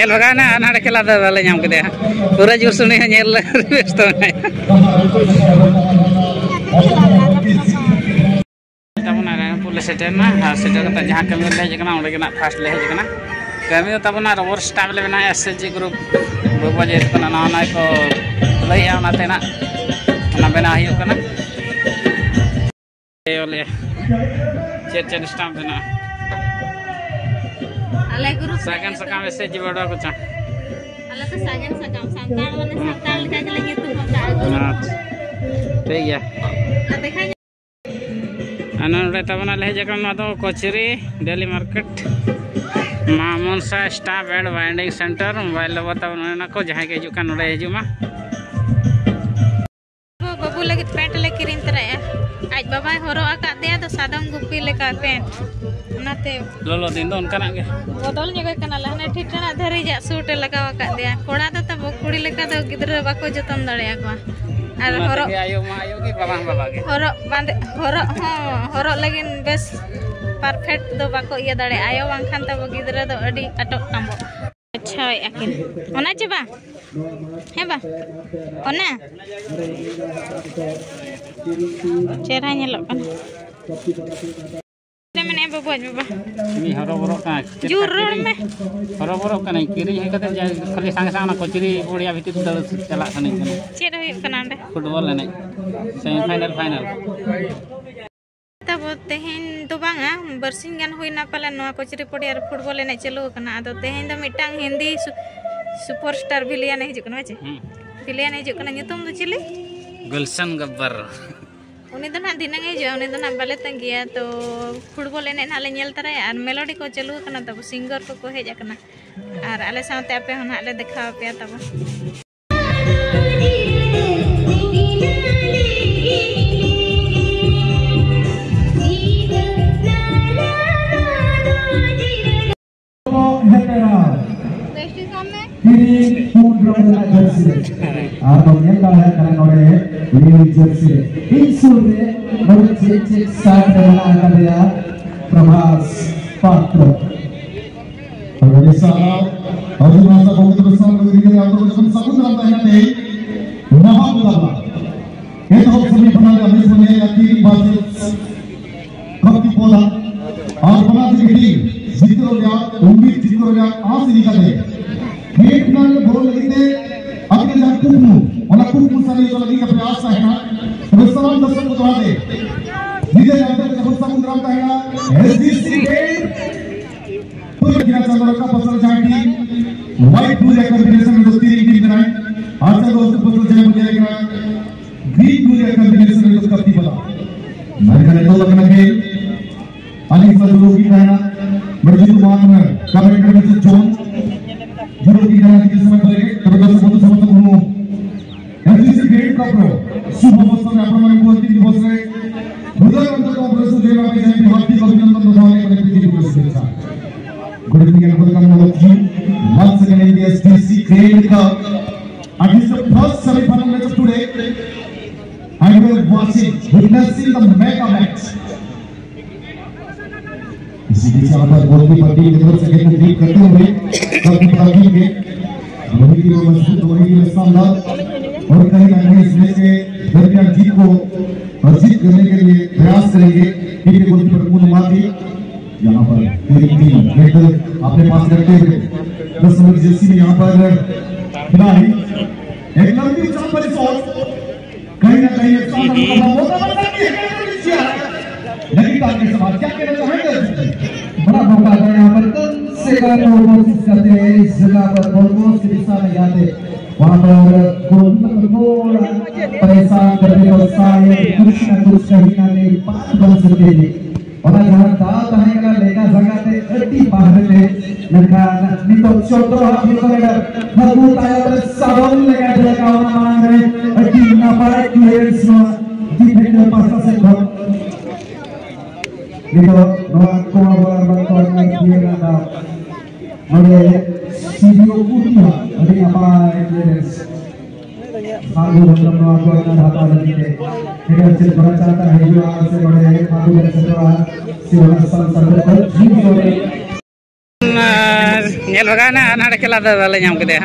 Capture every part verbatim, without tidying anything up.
ᱧᱮᱞ ᱵᱷᱟᱜᱟᱣ ᱮᱱᱟ ᱟᱨ ᱱᱟᱰᱮ ᱠᱷᱮᱞᱟ ᱫᱚ ᱵᱟᱞᱮ ᱧᱟᱢ ᱠᱮᱫᱮᱭᱟ᱾ ᱯᱩᱨᱟᱹ ᱡᱳᱨ ᱥᱮ ᱩᱱᱤ ᱦᱚᱸ ᱧᱮᱞ ᱵᱮᱥᱛᱚ ᱢᱮᱱᱟᱭᱟ᱾ ᱛᱟᱵᱚᱱᱟ ᱨᱟᱭᱨᱚᱝᱯᱩᱨ ᱞᱮ ᱥᱮᱴᱮᱨ ᱮᱱᱟ ᱟᱨ ᱥᱮᱴᱮᱨ ᱠᱟᱛᱮ ᱡᱟᱦᱟᱸ ᱠᱟᱹᱢᱤ ᱨᱮᱞᱮ ᱦᱮᱡ ᱟᱠᱟᱱᱟ, ᱚᱸᱰᱮ ᱜᱮ ᱱᱟᱜ ᱯᱷᱟᱥᱴ ᱞᱮ ᱦᱮᱡ ᱟᱠᱟᱱᱟ᱾ ᱠᱟᱹᱢᱤ ᱫᱚ ᱛᱟᱵᱚᱱᱟ ᱨᱚᱵᱚᱨ ᱥᱴᱟᱢᱯ ᱞᱮ ᱵᱮᱱᱟᱣᱟ, ᱮᱥ ᱮᱪ ᱡᱤ ᱜᱨᱩᱯ ᱵᱟᱵᱟ ᱡᱮ ᱠᱟᱱᱟ, ᱱᱟᱣᱟ ᱱᱟᱭ ᱠᱚ ᱞᱟᱹᱭᱮᱜᱼᱟ, ᱚᱱᱟᱛᱮ ᱱᱟᱜ ᱚᱱᱟ ᱵᱮᱱᱟᱣ ᱦᱩᱭᱩᱜ ᱠᱟᱱᱟ᱾ ᱚᱞᱮ ᱪᱮᱫ ᱪᱮᱫ ᱥᱴᱟᱢᱯ ᱢᱮᱱᱟᱜᱼᱟ? ᱟᱞᱮ ᱜᱨᱩᱯ ᱥᱟᱜᱮᱱ ᱥᱟᱠᱟᱢ ᱮᱥᱮ ᱡᱤᱵᱟᱰᱟ ᱠᱚᱪᱟ᱾ ᱟᱞᱮ ᱫᱚ ᱥᱟᱜᱮᱱ ᱥᱟᱠᱟᱢ, ᱥᱟᱱᱛᱟᱲ ᱢᱟᱱᱮ ᱥᱟᱱᱛᱟᱲ ᱞᱮᱠᱟ ᱜᱮᱞᱮ ᱧᱩᱛᱩᱢ ᱟᱠᱟᱫᱼᱟ ᱜᱨᱩᱯ᱾ ᱟᱪᱪᱷᱟ, ᱴᱷᱤᱠ ᱜᱮᱭᱟ᱾ ᱟᱨ ᱫᱮᱠᱷᱟ ᱟᱨ ᱱᱚᱰᱮ ᱛᱟᱵᱚᱱᱟ ᱞᱮ ᱦᱮᱡ ᱟᱠᱟᱱᱟ, ᱱᱚᱣᱟ ᱫᱚ ᱠᱚᱪᱮᱨᱤ ᱰᱮᱞᱤ ᱢᱟᱨᱠᱮᱴ, ᱢᱟ ᱢᱚᱱᱥᱟ stamp and binding centre, mobile number ᱛᱟᱵᱚᱱ ᱚᱱᱟ ᱠᱚ, ᱡᱟᱦᱟᱸᱭ ᱜᱮ ᱦᱤᱡᱩᱜ ᱠᱷᱟᱱ ᱱᱚᱰᱮ ᱦᱤᱡᱩᱜ ᱢᱟ᱾ ᱵᱟᱹᱵᱩ ᱞᱟᱹᱜᱤᱫ ᱯᱮᱱᱴ ᱞᱮ ᱠᱤᱨᱤᱧ ᱛᱚᱨᱟᱭᱟ᱾ ᱟᱡ ᱵᱟᱵᱟᱭ ᱦᱚᱨᱚᱜ ᱟᱠᱟᱫ ᱛᱟᱭᱟ ᱫᱚ ᱥᱟᱫᱚᱢ ᱜᱩᱯᱤ ᱞᱮᱠᱟ ᱯᱮᱱᱴ, ᱚᱱᱟᱛᱮ ᱞᱚᱞᱚ ᱫᱤᱱ ᱫᱚ ᱚᱱᱠᱟᱱᱟᱜ ᱜᱮ᱾ ᱵᱚᱫᱚᱞ ᱧᱚᱜ ᱠᱟᱱᱟ ᱞᱮ, ᱦᱟᱱᱮ ᱴᱷᱤᱴᱟᱹᱬᱟᱜ ᱫᱷᱟᱹᱨᱤᱡᱟᱜ ᱥᱩᱴ ᱮ ᱞᱟᱜᱟᱣ ᱟᱠᱟᱫ ᱛᱟᱭᱟ᱾ ᱠᱚᱲᱟ ᱫᱚ ᱛᱟᱵᱚ ᱠᱩᱲᱤ ᱞᱮᱠᱟ ᱫᱚ ᱜᱤᱫᱽᱨᱟᱹ ᱵᱟᱠᱚ ᱡᱚᱛᱚᱱ ᱫᱟᱲᱮᱭᱟᱠᱚᱣᱟ᱾ ᱟᱨ ᱚᱱᱟ ᱦᱚᱨᱚᱜ ᱛᱮᱜᱮ ᱟᱭᱳ ᱢᱟ ᱟᱭᱳ ᱜᱮ, ᱵᱟᱵᱟ ᱢᱟ ᱵᱟᱵᱟ ᱜᱮ᱾ ᱦᱚᱨᱚᱜ ᱵᱟᱸᱫᱮ, ᱦᱚᱨᱚᱜ ᱦᱚᱸ ᱦᱚᱨᱚᱜ ᱞᱟᱹᱜᱤᱫ ᱵᱮᱥ ᱯᱟᱨᱯᱷᱮᱠᱴ ᱫᱚ ᱵᱟᱠᱚ ᱤᱭᱟᱹ ᱫᱟᱲᱮᱭᱟᱜᱼᱟ᱾ ᱟᱭᱳ ᱵᱟᱝᱠᱷᱟᱱ ᱛᱟᱵᱚ ᱜᱤᱫᱽᱨᱟᱹ ᱫᱚ ᱟᱹᱰᱤ ᱟᱴᱚᱜ ᱛᱟᱵᱚ᱾ ᱟᱪᱪᱷᱟ, ᱟᱹᱠᱤᱱ ᱚᱱᱟ ᱪᱮ ᱵᱟᱝ? ᱦᱮᱸ ᱵᱟᱝ? ᱚᱱᱟ? ᱪᱮᱦᱨᱟ ᱧᱮᱞᱚᱜ ᱠᱟᱱᱟ᱾ ᱪᱮᱫ ᱢᱮᱱᱮᱫᱼᱟ ᱵᱟᱹᱵᱩ, ᱟᱡ ᱵᱟᱵᱟ? ᱩᱱᱤ ᱦᱚᱨᱚᱵᱚᱨᱚᱜ ᱠᱟᱱᱟ᱾ ᱪᱮᱫ ᱡᱳᱨ ᱞᱮᱠᱟ ᱨᱚᱲ ᱠᱤᱨᱤᱧ? ᱢᱮ᱾ ᱦᱚᱨᱚᱵᱚᱨᱚᱜ ᱠᱟᱹᱱᱟᱹᱧ, ᱠᱤᱨᱤᱧ ᱦᱩᱭ ᱠᱟᱛᱮ ᱡᱟ ᱠᱷᱟᱹᱞᱤ ᱥᱟᱝ ᱥᱟᱝ ᱚᱱᱟ ᱠᱚᱪᱩᱨᱤ ᱯᱚᱲᱤᱭᱟ ᱵᱷᱤᱛᱤᱨ ᱫᱟᱹᱲ ᱪᱟᱞᱟᱜ ᱠᱟᱹᱱᱟᱹᱧ ᱠᱟᱱᱟ᱾ ᱪᱮᱫ ᱦᱩᱭᱩᱜ ᱠᱟᱱᱟ ᱚᱸᱰᱮ? ᱯᱷᱩᱴᱵᱚᱞ ᱮᱱᱮᱡ, ᱥᱮᱢᱤ ᱯᱷᱟᱭᱱᱟᱞ, ᱯᱷᱟᱭᱱᱟᱞ᱾ ᱛᱟᱵᱚ ᱛᱮᱦᱮᱧ ᱫᱚ ᱵᱟᱝᱟ, ᱵᱟᱨᱥᱤᱧ ᱜᱟᱱ ᱦᱩᱭᱱᱟ ᱯᱟᱞᱮ ᱱᱚᱣᱟ ᱠᱚᱪᱨᱤ ᱯᱚᱲᱤᱭᱟ ᱨᱮ ᱯᱷᱩᱴᱵᱚᱞ ᱮᱱᱮᱡ ᱪᱟᱹᱞᱩ ᱟᱠᱟᱱᱟ᱾ ᱟᱫᱚ ᱛᱮᱦᱮᱧ ᱫᱚ ᱢᱤᱫᱴᱟᱝ ᱦᱤᱱᱫᱤ ᱥᱩ-, ᱥᱩᱯᱟᱨ ᱥᱴᱟᱨ ᱵᱷᱤᱞᱤᱭᱟᱱ ᱮ ᱦᱤᱡᱩᱜ ᱠᱟᱱᱟ, ᱦᱮᱸ ᱪᱮ? ᱦᱩᱸ᱾ ᱵᱷᱤᱞᱤᱭᱟᱱ ᱮ ᱦᱤᱡᱩᱜ ᱠᱟᱱᱟ, ᱧᱩᱛᱩᱢ ᱫᱚ ᱪᱤᱞᱤ? ᱜᱩᱞᱥᱟᱱ ᱜᱟᱵᱵᱟᱨ᱾ ᱩᱱᱤ ᱫᱚ ᱱᱟᱦᱟᱜ ᱫᱷᱤᱱᱟᱹᱝ ᱮ ᱦᱤᱡᱩᱜᱼᱟ, ᱩᱱᱤ ᱫᱚ ᱱᱟᱦᱟᱜ ᱵᱟᱞᱮ ᱛᱟᱺᱜᱤᱭᱟ᱾ ᱛᱚ ᱯᱷᱩᱴᱵᱚᱞ ᱮᱱᱮᱡ ᱱᱟᱦᱟᱜ ᱞᱮ ᱧᱮᱞ ᱛᱟᱨᱟᱭᱟ ᱟᱨ ᱢᱮᱞᱳᱰᱤ ᱠᱚ ᱪᱟᱹᱞᱩ ᱟᱠᱟᱱᱟ, ᱛᱟᱵᱚ ᱥᱤᱝᱜᱟᱨ ᱠᱚᱠᱚ ᱦᱮᱡ ᱟᱠᱟᱱᱟ ᱟᱨ ᱟᱞᱮ ᱥᱟᱶᱛᱮ ᱟᱯᱮ ᱦᱚᱸ ᱱᱟᱦᱟᱜ ᱞᱮ ᱫᱮᱠᱷᱟᱣ ᱟᱯᱮᱭᱟ ᱛᱟᱵᱚ᱾ ᱠᱤᱨᱤᱧ ᱯᱩᱸᱰ ᱨᱚᱝ ᱨᱮᱱᱟᱜ ᱡᱟᱹᱨᱥᱤ᱾ ᱟᱨ ᱵᱚᱱ ᱧᱮᱞ ᱫᱟᱲᱮᱭᱟᱜ ᱠᱟᱱᱟ ᱱᱚᱰᱮ ᱱᱤᱞ ᱡᱟᱹᱨᱥᱤ ᱨᱮ᱾ ᱤᱧ ᱥᱩᱨ ᱨᱮ ᱱᱚᱰᱮ ᱪᱮᱫ ᱪᱮᱫ ᱥᱟᱴ ᱨᱮ ᱢᱮᱱᱟᱜ ᱟᱠᱟᱫᱮᱭᱟ ᱯᱨᱚᱵᱷᱟᱥ ᱯᱟᱛᱨᱚ᱾ ᱟᱹᱰᱤ ᱥᱟᱨᱦᱟᱣ᱾ ᱟᱹᱰᱤ ᱱᱟᱯᱟᱭ ᱜᱚᱢᱠᱮ ᱛᱟᱠᱚ ᱥᱟᱶ ᱜᱤᱫᱽᱨᱟᱹ ᱟᱛᱳ ᱠᱚ ᱡᱚᱠᱷᱚᱱ ᱥᱟᱹᱜᱩᱱ ᱫᱟᱨᱟᱢ ᱛᱟᱦᱮᱱᱟ ᱛᱮᱦᱮᱧ ᱢᱚᱦᱟ ᱢᱩᱠᱟᱵᱞᱟ᱾ ᱮᱛᱚᱦᱚᱵ semifinal ᱨᱮ ᱟᱵᱚ ᱵᱚᱱ ᱧᱮᱞᱟ ᱠᱤᱨᱤᱧ versus ᱠᱟᱯᱛᱤ ᱯᱚᱫᱟ᱾ ᱟᱨ ᱵᱟᱱᱟᱨ ᱜᱮ ᱴᱤᱢ ᱡᱤᱛᱠᱟᱹᱨ ᱨᱮᱭᱟᱜ ᱩᱢᱤᱫ, ᱡᱤᱛᱠᱟᱹᱨ ᱨᱮᱭᱟᱜ ᱟᱸᱥ ᱤᱫᱤ ᱠᱟᱛᱮ grand final ᱨᱮ ᱵᱚᱞᱚ ᱞᱟᱹᱜᱤᱫ ᱛᱮ ᱟᱹᱠᱤᱱᱟᱜ ᱡᱟᱦᱟᱸ ᱠᱩᱠᱢᱩ, ᱚᱱᱟ ᱠᱩᱠᱢᱩ ᱥᱟᱹᱨᱤ ᱦᱚᱪᱚ ᱞᱟᱹᱜᱤᱫ ᱟᱯᱮ ᱟᱸᱥ ᱛᱟᱦᱮᱱᱟ᱾ ᱛᱚᱵᱮ ᱥᱟᱱᱟᱢ ᱫᱚᱨᱥᱚᱠ ᱠᱚ ᱫᱚᱦᱲᱟ ᱛᱮ ᱧᱤᱫᱟᱹ ᱧᱟᱢ ᱛᱮ ᱡᱚᱠᱷᱚᱱ ᱥᱟᱹᱜᱩᱱ ᱫᱟᱨᱟᱢ ᱛᱟᱦᱮᱱᱟ, S D C ᱯᱩᱨᱟᱹ ᱜᱷᱤᱨᱟ ᱪᱟᱸᱫᱳ ᱨᱟᱠᱟᱵ ᱯᱟᱥᱟ ᱡᱟᱦᱟᱸ ᱴᱤᱢ white blue ᱨᱮᱭᱟᱜ combination ᱨᱮᱫᱚ ᱛᱤᱨᱤᱝ ᱴᱤᱢ ᱠᱟᱱᱟᱭ᱾ ᱟᱨ ᱪᱟᱸᱫᱳ ᱚᱥᱩᱨ ᱯᱟᱥᱟ ᱡᱟᱦᱟᱸ ᱵᱚᱱ ᱧᱮᱞ ᱠᱟᱱᱟ green blue ᱨᱮᱭᱟᱜ combination ᱨᱮᱫᱚ ᱠᱟᱯᱛᱤ ᱯᱚᱫᱟ᱾ ᱢᱮᱱᱠᱷᱟᱱ ᱱᱤᱛᱚᱜ ᱞᱮᱠᱟᱱᱟᱜ ᱜᱮ ᱟᱹᱞᱤᱧ ᱥᱟᱶ ᱡᱩᱲᱟᱹᱣ ᱠᱤᱱ ᱛᱟᱦᱮᱱᱟ ᱢᱟᱹᱡᱷᱤ ᱢᱟᱱ ᱠᱟᱢᱮᱱᱴᱟᱨ ᱢᱤᱥᱴᱟᱨ ᱡᱚᱱ᱾ ᱡᱩᱲᱟᱹᱣ ᱠᱤᱱ ᱛᱟᱦᱮᱱᱟ ᱠᱤᱪᱷᱩ ᱥᱚᱢᱚᱭ ᱯᱚᱨᱮ ᱜᱮ᱾ ᱛᱚᱵᱮ ᱫᱚᱨᱥᱚᱠ ᱵᱚᱱᱫᱷᱩ ᱥᱚᱢᱚᱥᱛᱚ ᱠᱚ S D C grand cup ᱨᱮ ᱥᱩᱵᱷ ᱚᱵᱚᱥᱛᱟ ᱨᱮ ᱟᱯᱱᱟᱨ ᱢᱟᱱ ᱠᱚ ᱟᱱᱛᱤᱢ ᱫᱤᱵᱚᱥ ᱨᱮ ᱦᱩᱫᱟᱹᱭ ᱚᱱᱛᱚᱨ ᱠᱚ ᱯᱨᱚᱥᱛᱩᱛ ᱡᱮᱱᱟ ᱵᱤᱡᱟᱭ ᱦᱟᱨᱫᱤᱠ ᱚᱵᱷᱤᱱᱚᱱᱫᱚᱱ ᱫᱚᱦᱚ ᱞᱟᱹᱜᱤᱫ ᱠᱚ ᱥᱩᱵᱷᱮᱪᱪᱷᱟ᱾ Greeting and welcome all of you once again in the S D C Grand Cup. And it's the first semi-final match of today. And we're watching, witnessing the mega match. इसी बीच यहाँ पर गोलकीपर टीम की तरफ से गेंद को grip करते हुए गोलकीपर टीम के वही की मजबूत, वही की शानदार। और कहीं ना कहीं इस मैच के दरमियान जीत को अर्जित करने के लिए प्रयास करेंगे। टीम के गोलकीपर मुंह मार दी। यहाँ पर पूरी टीम हेडर अपने पास रखते हुए दस नंबर जर्सी में यहाँ पर खिलाड़ी एक लंबी चाल पर शॉट कहीं ना कहीं एक सामने का मौका बन सकती है। लेकिन ताकि सवाल क्या कहना चाहेंगे? बड़ा मौका था यहाँ पर, कम से कम वो कोशिश करते हैं इस जगह पर बॉल को सिर्फ निशाना याद है। वहाँ पर गोलकीपर थोड़ा परेशान करने पर शायद कुछ ना कुछ कहीं ना कहीं बात बन सकती थी। ᱚᱱᱟ ᱡᱟᱦᱟᱸ ᱫᱟᱣ ᱛᱟᱦᱮᱸ ᱠᱟᱱᱟ ᱞᱮᱸᱜᱟ ᱡᱟᱸᱜᱟ ᱛᱮ ᱟᱹᱰᱤ ᱵᱟᱦᱨᱮ ᱛᱮ, ᱢᱮᱱᱠᱷᱟᱱ ᱱᱤᱛᱚᱜ ᱪᱚᱱᱫᱨᱚ ᱦᱟᱛ ᱦᱤᱞ ᱠᱚᱨᱮ ᱦᱟᱹᱠᱩ ᱛᱟᱭᱚᱢ ᱨᱮ ᱥᱟᱵᱚᱱ ᱞᱮᱠᱟ ᱡᱮᱞᱮᱠᱟ ᱚᱱᱟ ᱢᱟᱲᱟᱝ ᱨᱮ ᱟᱹᱰᱤ ᱱᱟᱯᱟᱭ ᱠᱞᱤᱭᱟᱨᱮᱱᱥ ᱱᱚᱣᱟ ᱰᱤᱯᱷᱮᱱᱰᱟᱨ ᱯᱟᱦᱴᱟ ᱥᱮᱫ ᱠᱷᱚᱱ᱾ ᱱᱤᱛᱚᱜ ᱱᱚᱣᱟ ᱠᱚᱣᱟ ᱵᱚᱞ ᱟᱨ ᱵᱟᱝ ᱠᱚᱨᱱᱟᱨ ᱠᱤᱠ ᱨᱮᱱᱟᱜ ᱫᱟᱣ ᱱᱚᱰᱮ ᱥᱤᱰᱤᱳ ᱠᱩᱴᱤᱭᱟ ᱟᱹᱰᱤ ᱱᱟᱯᱟᱭ ᱠᱞᱤᱭᱟᱨᱮᱱᱥ᱾ ᱯᱷᱟᱹᱜᱩ ᱦᱮᱢᱵᱨᱚᱢ ᱱᱚᱣᱟ ᱠᱚᱨᱱᱟᱨ ᱦᱟᱛᱟᱣ ᱞᱟᱹᱜᱤᱫ ᱛᱮ ᱯᱷᱤᱰᱟᱨ ᱥᱮᱫ ᱵᱚᱞ ᱪᱟᱞ ᱠᱟᱱᱟ, ᱦᱤᱡᱩᱜᱼᱟ ᱥᱮ ᱱᱚᱰᱮ ᱯᱷᱟᱹᱜᱩ ᱨᱮ ᱥᱮᱴᱮᱨᱚᱜᱼᱟ ᱥᱮ ᱚᱱᱟ ᱥᱟᱶ ᱥᱟᱶᱛᱮ ᱟᱹᱰᱤ ᱡᱳᱨ ᱧᱮᱞ ᱵᱷᱟᱜᱟᱣ ᱮᱱᱟ ᱟᱨ ᱱᱟᱰᱮ ᱠᱷᱮᱞᱟ ᱫᱚ ᱵᱟᱞᱮ ᱧᱟᱢ ᱠᱮᱫᱮᱭᱟ᱾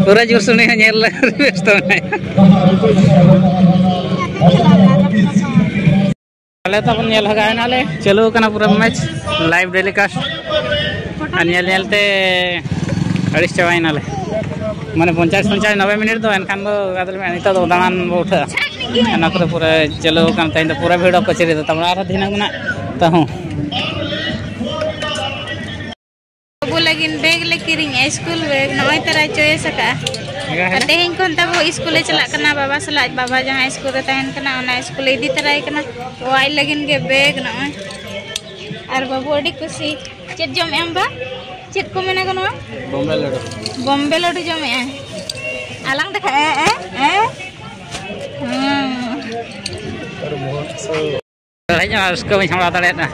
ᱯᱩᱨᱟᱹ ᱡᱳᱨ ᱥᱩᱱᱤ ᱦᱚᱸ ᱧᱮᱞ ᱵᱮᱥᱛᱚ ᱢᱮᱱᱟᱭᱟ᱾ ᱟᱞᱮ ᱛᱟᱵᱚᱱ ᱧᱮᱞ ᱵᱷᱟᱜᱟᱣ ᱮᱱᱟᱞᱮ, ᱪᱟᱹᱞᱩ ᱟᱠᱟᱱᱟ ᱯᱩᱨᱟᱹ ᱢᱮᱪ, ᱞᱟᱭᱤᱵᱷ ᱴᱮᱞᱤᱠᱟᱥᱴ᱾ ᱟᱨ ᱧᱮᱞ ᱧᱮᱞ ᱛᱮ ᱟᱹᱲᱤᱥ ᱪᱟᱵᱟᱭᱮᱱᱟᱞᱮ᱾ ᱢᱟᱱᱮ ᱯᱚᱧᱪᱟᱥ ᱯᱚᱧᱪᱟᱥ ᱱᱚᱵᱵᱳᱭ ᱢᱤᱱᱤᱴ ᱫᱚ ᱮᱱᱠᱷᱟᱱ ᱫᱚ ᱟᱫᱚ ᱱᱤᱛᱚᱜ ᱫᱚ ᱫᱟᱬᱟᱱ ᱵᱚ ᱩᱴᱷᱟᱹᱜᱼᱟ᱾ ᱚᱱᱟ ᱠᱚᱨᱮ ᱯᱩᱨᱟᱹ ᱪᱟᱹᱞᱩ ᱟᱠᱟᱱ ᱛᱮᱦᱮᱧ ᱫᱚ ᱯᱩᱨᱟᱹ ᱵᱷᱤᱲ ᱠᱚ ᱪᱮᱫ ᱮᱫᱟ, ᱛᱟᱨᱢᱟᱱᱮ ᱟᱨᱦᱚᱸ ᱫᱷᱤᱱᱟᱹᱝ ᱢᱮᱱᱟᱜ ᱛᱟᱦᱚᱸ᱾ ᱵᱟᱹᱵᱩ ᱞᱟᱹᱜᱤᱫ ᱵᱮᱜᱽ ᱞᱮ ᱠᱤᱨᱤᱧᱮᱜᱼᱟ, ᱥᱠᱩᱞ ᱵᱮᱜᱽ᱾ ᱱᱚᱜᱼᱚᱭ ᱛᱟᱨᱟᱭ ᱪᱚᱭᱮᱥ ᱟᱠᱟᱫᱼᱟ᱾ ᱟᱨ ᱛᱮᱦᱮᱧ ᱠᱷᱚᱱ ᱛᱟᱵᱚ ᱥᱠᱩᱞᱮ ᱪᱟᱞᱟᱜ ᱠᱟᱱᱟ᱾ ᱵᱟᱵᱟ ᱥᱟᱞᱟᱜ, ᱵᱟᱵᱟ ᱡᱟᱦᱟᱸ ᱥᱠᱩᱞ ᱨᱮ ᱛᱟᱦᱮᱱ ᱠᱟᱱᱟ, ᱚᱱᱟ ᱥᱠᱩᱞᱮ ᱤᱫᱤ ᱛᱟᱨᱟᱭ ᱠᱟᱱᱟ᱾ ᱛᱚ ᱟᱡ ᱞᱟᱹᱜᱤᱫ ᱜᱮ ᱵᱮᱜᱽ ᱱᱚᱜᱼᱚᱭ᱾ ᱟᱨ ᱵᱟᱹᱵᱩ ᱟᱹᱰᱤ ᱠᱩᱥᱤ᱾ ᱪᱮᱫ ᱡᱚᱢᱮᱜ ᱟᱢ ᱵᱟ? ᱪᱮᱫ ᱠᱚ ᱢᱮᱱᱟ ᱜᱚ ᱱᱚᱣᱟ? ᱵᱚᱢᱵᱮ ᱞᱟᱹᱰᱩ᱾ ᱵᱚᱢᱵᱮ ᱞᱟᱹᱰᱩ ᱡᱚᱢᱮᱜᱼᱟ᱾ ᱟᱞᱟᱝ ᱫᱮᱠᱷᱟ, ᱮ, ᱮ, ᱮ᱾ ᱦᱩᱸ᱾ ᱦᱮᱡ ᱮᱱᱟ, ᱨᱟᱹᱥᱠᱟᱹ ᱵᱟᱹᱧ ᱥᱟᱢᱵᱲᱟᱣ ᱫᱟᱲᱮᱭᱟᱫᱟ᱾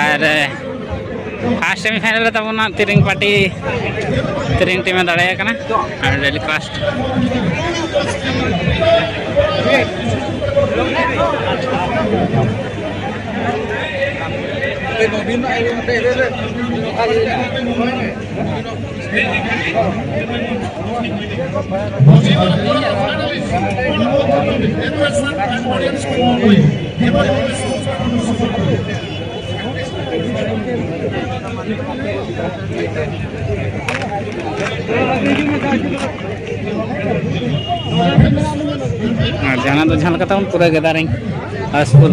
ᱟᱨ ᱯᱷᱟᱥᱴ ᱥᱮᱢᱤ ᱯᱷᱟᱭᱱᱟᱞ ᱨᱮ ᱛᱟᱵᱚᱱᱟ ᱛᱤᱨᱤᱝ ᱯᱟᱨᱴᱤ, ᱛᱤᱨᱤᱝ ᱴᱤᱢ ᱮ ᱫᱟᱲᱮᱭᱟᱜ ᱠᱟᱱᱟ᱾ ᱟᱨ ᱰᱮᱞᱤ ᱯᱷᱟᱥᱴ᱾ ᱟᱨ ᱡᱟᱦᱟᱱᱟᱜ ᱫᱚ ᱡᱟᱦᱟᱸ ᱞᱮᱠᱟ ᱛᱟᱵᱚᱱ ᱯᱩᱨᱟᱹ ᱜᱮᱫᱟᱨᱤᱝ ᱦᱟᱭ ᱥᱠᱩᱞ᱾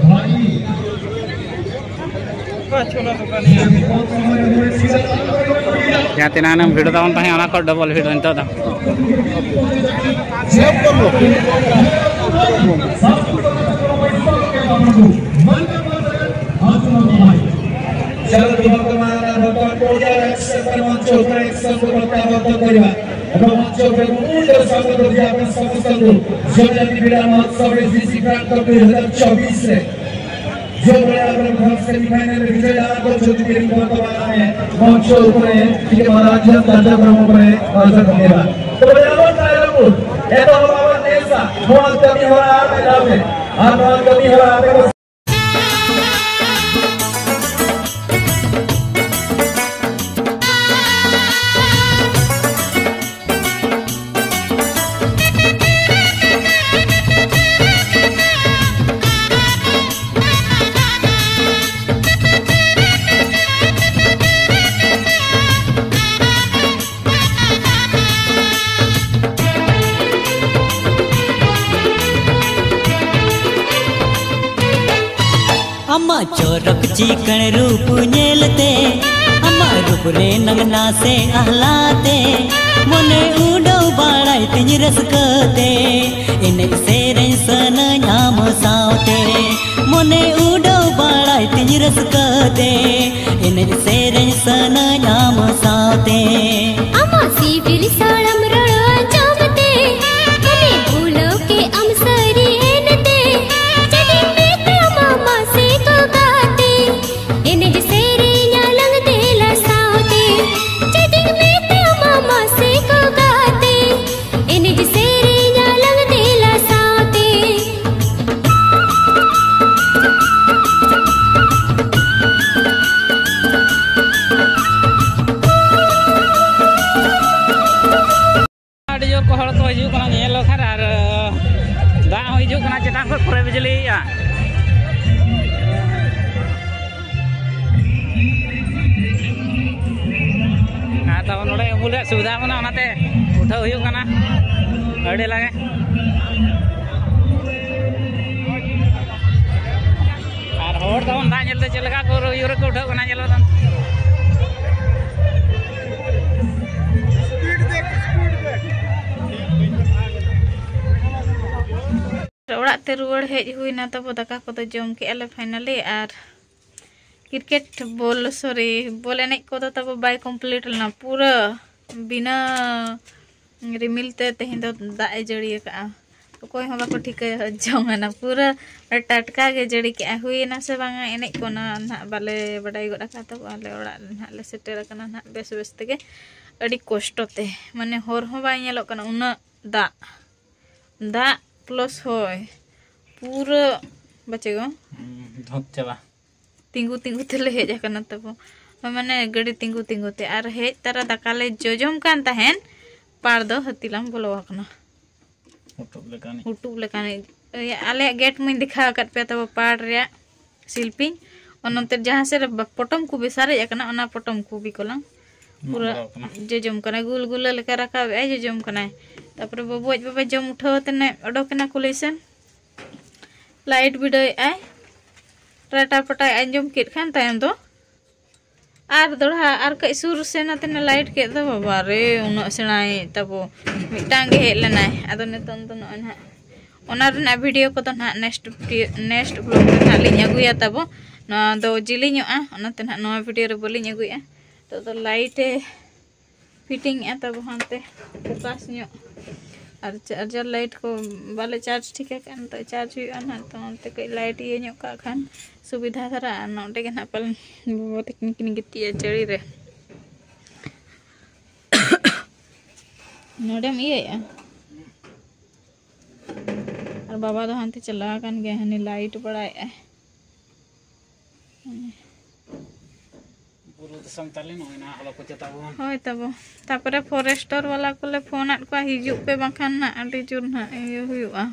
ᱡᱟᱦᱟᱸ ᱛᱤᱱᱟᱹᱜ ᱮᱢ ᱵᱷᱤᱲ ᱛᱟᱵᱚᱱ ᱛᱟᱦᱮᱸᱫ, ᱚᱱᱟ ᱠᱷᱚᱱ ᱰᱚᱵᱚᱞ ᱵᱷᱤᱲ ᱱᱤᱛᱚᱜ ᱫᱚ᱾ चलो, वर्तमान भगवान पूजा रक्षक मंच पर एक संग प्रत्यावर्तन करिबा। मंच पर मुंड संग प्रत्यावर्तन समस्त जगत क्रीड़ा महोत्सव श्री श्री क्रांत दुई हजार चौबीस रे ଯେଉଁଭଳି ଭାବରେ ଫାଷ୍ଟ ସେମିଫାଇନାଲରେ ବିଜୟ ଲାଭ କରିଛନ୍ତି, ବର୍ତ୍ତମାନ ଆମେ ମଞ୍ଚ ଉପରେ ଟିକେ ମନୋରଞ୍ଜନ କାର୍ଯ୍ୟକ୍ରମ ଉପରେ ନଜର ପକେଇବା। ତେବେ ଆମର ତାରକୁ ଏତ ହବା ଦେଶା ନୂଆ କବି ହବା ଆମେ ଯାଉଛେ। ଆଉ ନୂଆ କବି ହବା ଆମେ ᱪᱚᱨᱚᱠ ᱪᱤᱠᱟᱹᱬ ᱨᱩᱯ ᱧᱮᱞᱛᱮ, ᱟᱢᱟᱜ ᱨᱩᱯ ᱨᱮ ᱱᱟᱝᱱᱟ ᱥᱮ ᱟᱦᱞᱟᱛᱮ, ᱢᱚᱱᱮ ᱩᱰᱟᱹᱣ ᱵᱟᱲᱟᱭ ᱛᱤᱧ ᱨᱟᱹᱥᱠᱟᱹᱛᱮ, ᱮᱱᱮᱡ ᱥᱮᱨᱮᱧ ᱥᱟᱱᱟᱧ ᱟᱢ ᱥᱟᱶᱛᱮ᱾ ᱢᱚᱱᱮ ᱩᱰᱟᱹᱣ ᱵᱟᱲᱟᱭ ᱛᱤᱧ ᱨᱟᱹᱥᱠᱟᱹᱛᱮ, ᱮᱱᱮᱡ ᱥᱮᱨᱮᱧ ᱥᱟᱱᱟᱧ ᱟᱢ ᱥᱟᱶᱛᱮ᱾ ᱟᱢᱟᱜ ᱥᱤᱵᱤᱞ ᱥᱟᱲᱟᱢ ᱨᱚᱲ ᱟᱸᱡᱚᱢ ᱛᱮ, ᱢᱚᱱᱮ ᱵᱷᱩᱞᱟᱹᱣ ᱠᱮᱫ ᱟᱢ ᱥᱟᱹᱨᱤ ᱮᱱᱛᱮ᱾ ᱪᱮᱫ ᱤᱧ ᱢᱮᱛᱟᱢᱟ ᱢᱟᱥᱮ ᱠᱚ ᱜᱟᱛᱮ, ᱮᱱᱮᱡ ᱥᱮᱨᱮᱧ ᱟᱞᱟᱝ ᱫᱮᱞᱟ ᱥᱟᱶᱛᱮ᱾ ᱪᱮᱫ ᱤᱧ ᱢᱮᱛᱟᱢᱟ ᱢᱟᱥᱮ ᱠᱚ ᱜᱟᱛᱮ, ᱮᱱᱮᱡ ᱥᱮᱨᱮᱧ ᱟᱞᱟᱝ ᱫᱮᱞᱟ ᱥᱟᱶᱛᱮ᱾ ᱟᱹᱰᱤ ᱡᱳᱨ ᱠᱚ ᱦᱚᱲ ᱠᱚ ᱦᱤᱡᱩᱜ ᱠᱟᱱᱟ ᱧᱮᱧᱮᱞ ᱵᱟᱠᱷᱨᱟ, ᱟᱨ ᱫᱟᱜ ᱦᱚᱸ ᱦᱤᱡᱩᱜ ᱠᱟᱱᱟ ᱪᱮᱛᱟᱱ ᱠᱷᱚᱱ ᱯᱩᱨᱟᱹ ᱵᱤᱡᱽᱞᱤᱭᱮᱜᱼᱟ᱾ ᱟᱨ ᱛᱟᱵᱚᱱ ᱱᱚᱰᱮ ᱩᱢᱩᱞ ᱨᱮᱭᱟᱜ ᱥᱩᱵᱤᱫᱷᱟ ᱢᱮᱱᱟᱜᱼᱟ, ᱚᱱᱟᱛᱮ ᱩᱴᱷᱟᱹᱣ ᱦᱩᱭᱩᱜ ᱠᱟᱱᱟ ᱟᱹᱰᱤ ᱞᱟᱜᱮ᱾ ᱟᱨ ᱦᱚᱲ ᱛᱟᱵᱚᱱ ᱫᱟᱜ ᱧᱮᱞᱛᱮ ᱪᱮᱫ ᱞᱮᱠᱟ ᱠᱚ ᱤᱭᱟᱹ ᱨᱮᱠᱚ ᱩᱴᱷᱟᱹᱜ ᱠᱟᱱᱟ, ᱧᱮᱞ ᱵᱚᱱ᱾ ᱚᱲᱟᱜ ᱛᱮ ᱨᱩᱣᱟᱹᱲ ᱦᱮᱡ ᱦᱩᱭᱱᱟ ᱛᱟᱵᱚ, ᱫᱟᱠᱟ ᱠᱚᱫᱚ ᱡᱚᱢ ᱠᱮᱜᱼᱟ ᱞᱮ finally᱾ ᱟᱨ ᱠᱨᱤᱠᱮᱴ ᱵᱚᱞ, ᱥᱚᱨᱤ, ᱵᱚᱞ ᱮᱱᱮᱡ ᱠᱚᱫᱚ ᱛᱟᱵᱚ ᱵᱟᱭ complete ᱞᱮᱱᱟ, ᱯᱩᱨᱟᱹ ᱵᱤᱱᱟᱹ ᱨᱤᱢᱤᱞ ᱛᱮ ᱛᱮᱦᱮᱧ ᱫᱚ ᱫᱟᱜ ᱮ ᱡᱟᱹᱲᱤ ᱟᱠᱟᱫᱼᱟ᱾ ᱚᱠᱚᱭ ᱦᱚᱸ ᱵᱟᱠᱚ ᱴᱷᱤᱠᱟᱹ ᱡᱚᱝ ᱟᱱᱟ, ᱯᱩᱨᱟᱹ ᱴᱟᱴᱠᱟ ᱜᱮ ᱡᱟᱹᱲᱤ ᱠᱮᱜᱼᱟ᱾ ᱦᱩᱭᱮᱱᱟ ᱥᱮ ᱵᱟᱝᱟ ᱮᱱᱮᱡ ᱠᱚ, ᱚᱱᱟ ᱱᱟᱦᱟᱜ ᱵᱟᱞᱮ ᱵᱟᱰᱟᱭ ᱜᱚᱫ ᱟᱠᱟᱫ ᱛᱟᱵᱚ᱾ ᱟᱞᱮ ᱚᱲᱟᱜ ᱨᱮ ᱱᱟᱦᱟᱜ ᱞᱮ ᱥᱮᱴᱮᱨ ᱟᱠᱟᱱᱟ ᱱᱟᱦᱟᱜ ᱵᱮᱥ ᱵᱮᱥ ᱛᱮᱜᱮ, ᱟᱹᱰᱤ ᱠᱚᱥᱴᱚ ᱛᱮ, ᱢᱟᱱᱮ ᱦᱚᱨ ᱦᱚᱸ ᱵᱟᱭ ᱧᱮᱞᱚᱜ ᱠᱟᱱᱟ, ᱩᱱᱟᱹᱜ ᱫᱟᱜ, ᱫᱟᱜ plus ᱦᱚᱭ, ᱯᱩᱨᱟᱹ ᱵᱟᱪᱮ ᱜᱚ ᱫᱷᱚᱛ ᱪᱟᱵᱟ᱾ ᱛᱤᱸᱜᱩ ᱛᱤᱸᱜᱩ ᱛᱮᱞᱮ ᱦᱮᱡ ᱟᱠᱟᱱᱟ ᱛᱟᱵᱚ, ᱢᱟᱱᱮ ᱜᱟᱹᱰᱤ ᱛᱤᱸᱜᱩ ᱛᱤᱸᱜᱩ ᱛᱮ᱾ ᱟᱨ ᱦᱮᱡ ᱛᱟᱨᱟ ᱫᱟᱠᱟ ᱞᱮ ᱡᱚᱡᱚᱢ ᱠᱟᱱ ᱛᱟᱦᱮᱱ, ᱯᱟᱲ ᱫᱚ ᱦᱟᱹᱛᱤ ᱞᱟᱝ ᱵᱚᱞᱚ ᱟᱠᱟᱱᱟ᱾ ᱩᱴᱩᱵ ᱞᱮᱠᱟᱱᱤᱡ᱾ ᱩᱴᱩᱵ ᱞᱮᱠᱟᱱᱤᱡ᱾ ᱤᱭᱟᱹ, ᱟᱞᱮᱭᱟᱜ ᱜᱮᱴ ᱢᱟᱧ ᱫᱮᱠᱷᱟᱣ ᱟᱠᱟᱫ ᱯᱮᱭᱟ ᱛᱟᱵᱚ, ᱯᱟᱲ ᱨᱮᱭᱟᱜ ᱥᱤᱞᱯᱤᱧ᱾ ᱚᱱᱟ ᱱᱚᱛᱮ ᱡᱟᱦᱟᱸ ᱥᱮᱫ ᱨᱮ ᱵᱟ-, ᱯᱚᱴᱚᱢ ᱠᱚᱵᱤ ᱥᱟᱨᱮᱡ ᱟᱠᱟᱱᱟ, ᱚᱱᱟ ᱯᱚᱴᱚᱢ ᱠᱚᱵᱤ ᱠᱚᱞᱟᱝ ᱯᱩᱨᱟᱹ ᱵᱚᱞᱚ ᱟᱠᱟᱱᱟ᱾ ᱡᱚᱡᱚᱢ ᱠᱟᱱᱟᱭ, ᱜᱩᱞ ᱜᱩᱞᱟᱹ ᱞᱮᱠᱟ ᱨᱟᱠᱟᱵ ᱮᱜᱼᱟᱭ, ᱡᱚᱡᱚᱢ ᱠᱟᱱᱟᱭ᱾ ᱛᱟᱯᱚᱨᱮ ᱵᱟᱹᱵᱩ ᱟᱡ ᱵᱟᱵᱟ ᱡᱚᱢ ᱩᱴᱷᱟᱹᱣ ᱟᱛᱮ ᱱᱮ ᱚᱰᱚᱠ ᱮᱱᱟ ᱠᱩᱞᱦᱤ ᱥᱮᱱ᱾ ᱞᱟᱭᱤᱴ ᱵᱤᱰᱟᱹᱣᱮᱫᱼᱟᱭ᱾ ᱨᱟᱴᱟ ᱯᱟᱴᱟᱭ ᱟᱸᱡᱚᱢ ᱠᱮᱫ ᱠᱷᱟᱱ ᱛᱟᱭᱚᱢ ᱫᱚ ᱟᱨ ᱫᱚᱲᱦᱟ ᱟᱨ ᱠᱟᱹᱡ ᱥᱩᱨ ᱥᱮ ᱱᱟᱛᱮ ᱱᱟ ᱞᱟᱭᱤᱴ ᱠᱮᱫ ᱫᱚ, ᱵᱟᱵᱟ ᱨᱮ, ᱩᱱᱟᱹᱜ ᱥᱮᱬᱟᱭ ᱛᱟᱵᱚ ᱢᱤᱫᱴᱟᱝ ᱜᱮ ᱦᱮᱡ ᱞᱮᱱᱟᱭ᱾ ᱟᱫᱚ ᱱᱤᱛᱚᱝ ᱫᱚ ᱱᱚᱜᱼᱚᱭ ᱱᱟᱦᱟᱜ ᱚᱱᱟ ᱨᱮᱱᱟᱜ ᱵᱷᱤᱰᱤᱭᱳ ᱠᱚᱫᱚ ᱱᱟᱦᱟᱜ ᱱᱮᱠᱥᱴ, ᱱᱮᱠᱥᱴ ᱵᱞᱚᱜ ᱨᱮ ᱱᱟᱦᱟᱜ ᱞᱤᱧ ᱟᱹᱜᱩᱭᱟ ᱛᱟᱵᱚ᱾ ᱱᱚᱣᱟ ᱫᱚ ᱡᱤᱞᱤᱧᱚᱜᱼᱟ, ᱚᱱᱟᱛᱮ ᱱᱟᱦᱟᱜ ᱱᱚᱣᱟ ᱵᱷᱤᱰᱤᱭᱳ ᱨᱮ ᱵᱟᱹᱞᱤᱧ ᱟᱹᱜᱩᱭᱮᱫᱼᱟ᱾ ᱱᱤᱛᱚᱜ ᱫᱚ ᱞᱟᱭᱤᱴ ᱮ ᱯᱷᱤᱴᱤᱝ ᱮᱫᱼᱟ ᱛᱟᱵᱚ ᱦᱟᱱᱛᱮ ᱯᱷᱳᱠᱟᱥ ᱧᱚᱜ᱾ ᱟᱨ ᱪᱟᱨᱡᱟᱨ ᱞᱟᱭᱤᱴ ᱠᱚ ᱵᱟᱞᱮ ᱪᱟᱨᱡᱽ ᱴᱷᱤᱠ ᱟᱠᱟᱫᱼᱟ, ᱱᱤᱛᱚᱜ ᱪᱟᱨᱡᱽ ᱦᱩᱭᱩᱜᱼᱟ ᱱᱟᱦᱟᱜ᱾ ᱛᱚ ᱚᱱᱛᱮ ᱠᱟᱹᱡ ᱞᱟᱭᱤᱴ ᱤᱭᱟᱹ ᱧᱚᱜ ᱠᱟᱜ ᱠᱷᱟᱱ ᱥᱩᱵᱤᱫᱷᱟ ᱫᱷᱟᱨᱟ᱾ ᱟᱨ ᱱᱚᱰᱮ ᱜᱮ ᱱᱟᱦᱟᱜ ᱯᱟᱞᱮᱱ ᱵᱟᱵᱟ ᱛᱟᱹᱠᱤᱱ ᱠᱤᱱ ᱜᱤᱛᱤᱡᱼᱟ ᱪᱟᱹᱲᱤ ᱨᱮ᱾ ᱱᱚᱰᱮᱢ ᱤᱭᱟᱹᱭᱮᱫᱼᱟ? ᱟᱨ ᱵᱟᱵᱟ ᱫᱚ ᱦᱟᱱᱛᱮ ᱪᱟᱞᱟᱣ ᱟᱠᱟᱱ ᱜᱮᱭᱟ, ᱦᱟᱱᱮ ᱞᱟᱭᱤᱴ ᱵᱟᱲᱟᱭᱮᱫᱼᱟᱭ᱾ ᱵᱩᱨᱩ ᱫᱤᱥᱚᱢ ᱛᱟᱞᱮ ᱱᱚᱜᱼᱚᱭ ᱱᱟ ᱦᱚᱞᱚ ᱠᱚᱪᱟ ᱛᱟᱵᱚᱱ᱾ ᱦᱳᱭ ᱛᱟᱵᱚ᱾ ᱛᱟᱯᱚᱨᱮ ᱯᱷᱚᱨᱮᱥᱴᱚᱨ ᱵᱟᱞᱟ ᱠᱚᱞᱮ ᱯᱷᱳᱱ ᱟᱫ ᱠᱚᱣᱟ, ᱦᱤᱡᱩᱜ ᱯᱮ, ᱵᱟᱝᱠᱷᱟᱱ ᱱᱟᱜ ᱟᱹᱰᱤ ᱡᱳᱨ ᱱᱟᱜ ᱤᱭᱟᱹ ᱦᱩᱭᱩᱜᱼᱟ᱾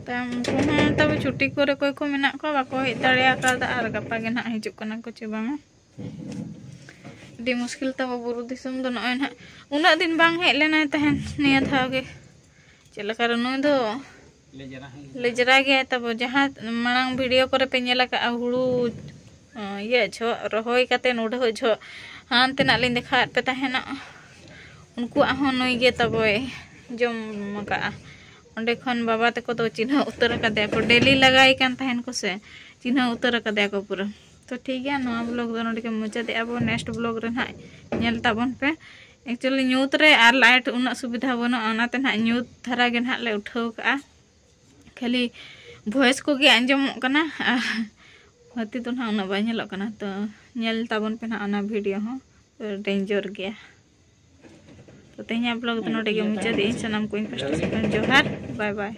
ᱛᱟᱭᱚᱢ ᱩᱱᱠᱩ ᱦᱚᱸ ᱛᱟᱵᱚ ᱪᱷᱩᱴᱤ ᱠᱚᱨᱮ ᱚᱠᱚᱭ ᱠᱚ ᱢᱮᱱᱟᱜ ᱠᱚᱣᱟ, ᱵᱟᱠᱚ ᱦᱮᱡ ᱫᱟᱲᱮ ᱟᱠᱟᱫᱟ᱾ ᱟᱨ ᱜᱟᱯᱟ ᱜᱮ ᱱᱟᱜ ᱦᱤᱡᱩᱜ ᱠᱟᱱᱟ ᱠᱚ ᱪᱮ ᱵᱟᱝᱟ᱾ ᱟᱹᱰᱤ ᱢᱩᱥᱠᱤᱞ ᱛᱟᱵᱚ ᱵᱩᱨᱩ ᱫᱤᱥᱚᱢ ᱫᱚ᱾ ᱱᱚᱜᱼᱚᱭ ᱱᱟᱜ ᱩᱱᱟᱹᱜ ᱫᱤᱱ ᱵᱟᱝ ᱦᱮᱡ ᱞᱮᱱᱟᱭ ᱛᱟᱦᱮᱸᱱ, ᱱᱤᱭᱟᱹ ᱫᱷᱟᱣ ᱜᱮ ᱪᱮᱫ ᱞᱮᱠᱟ ᱨᱮ ᱱᱩᱭ ᱫᱚ ᱞᱮᱡᱨᱟ ᱦᱮᱸ᱾ ᱞᱮᱡᱨᱟ ᱜᱮᱭᱟᱭ ᱛᱟᱵᱚ᱾ ᱡᱟᱦᱟᱸ ᱢᱟᱲᱟᱝ ᱵᱷᱤᱰᱤᱭᱳ ᱠᱚᱨᱮ ᱯᱮ ᱧᱮᱞ ᱟᱠᱟᱫᱼᱟ, ᱦᱩᱲᱩ, ᱚ, ᱤᱭᱟᱹ ᱡᱚᱦᱚᱜ, ᱨᱚᱦᱚᱭ ᱠᱟᱛᱮ ᱩᱰᱷᱟᱹᱣ ᱡᱚᱦᱚᱜ ᱦᱟᱱᱛᱮ ᱱᱟᱜ ᱞᱤᱧ ᱫᱮᱠᱷᱟᱣᱟᱫ ᱯᱮ ᱛᱟᱦᱮᱱᱚᱜ, ᱩᱱᱠᱩᱣᱟᱜ ᱦᱚᱸ ᱱᱩᱭ ᱜᱮ ᱛᱟᱵᱚᱭ ᱡᱚᱢ ᱟᱠᱟᱫᱼᱟ᱾ ᱚᱸᱰᱮ ᱠᱷᱚᱱ ᱵᱟᱵᱟ ᱛᱟᱠᱚ ᱫᱚ ᱪᱤᱱᱦᱟᱹ ᱩᱛᱟᱹᱨ ᱟᱠᱟᱫᱮᱭᱟ ᱠᱚ, ᱰᱮᱞᱤ ᱞᱟᱜᱟᱭ ᱠᱟᱱ ᱛᱟᱦᱮᱱ ᱠᱚ ᱥᱮ, ᱪᱤᱱᱦᱟᱹ ᱩᱛᱟᱹᱨ ᱟᱠᱟᱫᱮᱭᱟ ᱠᱚ ᱯᱩᱨᱟᱹ᱾ ᱛᱚ ᱴᱷᱤᱠ ᱜᱮᱭᱟ, ᱱᱚᱣᱟ ᱵᱞᱚᱜ ᱫᱚ ᱱᱚᱰᱮ ᱜᱮ ᱢᱩᱪᱟᱹᱫᱮᱜᱼᱟ ᱵᱚ᱾ ᱱᱮᱠᱥᱴ ᱵᱞᱚᱜ ᱨᱮ ᱱᱟᱦᱟᱜ ᱧᱮᱞ ᱛᱟᱵᱚᱱ ᱯᱮ᱾ ᱮᱠᱪᱩᱭᱮᱞᱤ ᱧᱩᱛ ᱨᱮ ᱟᱨ ᱞᱟᱭᱤᱴ ᱩᱱᱟᱹᱜ ᱥᱩᱵᱤᱫᱷᱟ ᱵᱟᱹᱱᱩᱜᱼᱟ, ᱚᱱᱟᱛᱮ ᱱᱟᱦᱟᱜ ᱧᱩᱛ ᱫᱷᱟᱨᱟ ᱜᱮ ᱱᱟᱦᱟᱜ ᱞᱮ ᱩᱴᱷᱟᱹᱣ ᱠᱟᱜᱼᱟ, ᱠᱷᱟᱹᱞᱤ ᱵᱷᱚᱭᱮᱥ ᱠᱚᱜᱮ ᱟᱸᱡᱚᱢᱚᱜ ᱠᱟᱱᱟ᱾ ᱟᱨ ᱦᱟᱹᱛᱤ ᱫᱚ ᱱᱟᱦᱟᱜ ᱩᱱᱟᱹᱜ ᱵᱟᱭ ᱧᱮᱞᱚᱜ ᱠᱟᱱᱟ᱾ ᱛᱚ ᱧᱮᱞ ᱛᱟᱵᱚᱱ ᱯᱮ ᱱᱟᱦᱟᱜ ᱚᱱᱟ ᱵᱷᱤᱰᱤᱭᱳ ᱦᱚᱸ, ᱰᱮᱧᱡᱟᱨ ᱜᱮᱭᱟ᱾ ᱛᱚ ᱛᱮᱦᱮᱧᱟᱜ ᱵᱞᱚᱜ ᱫᱚ ᱱᱚᱰᱮ ᱜᱮ ᱢᱩᱪᱟᱹᱫᱮᱜᱼᱟᱹᱧ᱾ ᱥᱟᱱᱟᱢ ᱠᱚ ᱤᱧ ᱯᱟᱥᱴᱟ ᱥᱮᱫ ᱠᱷᱚᱱ ᱡᱚᱦᱟᱨ, ᱵᱟᱭ ᱵᱟᱭ᱾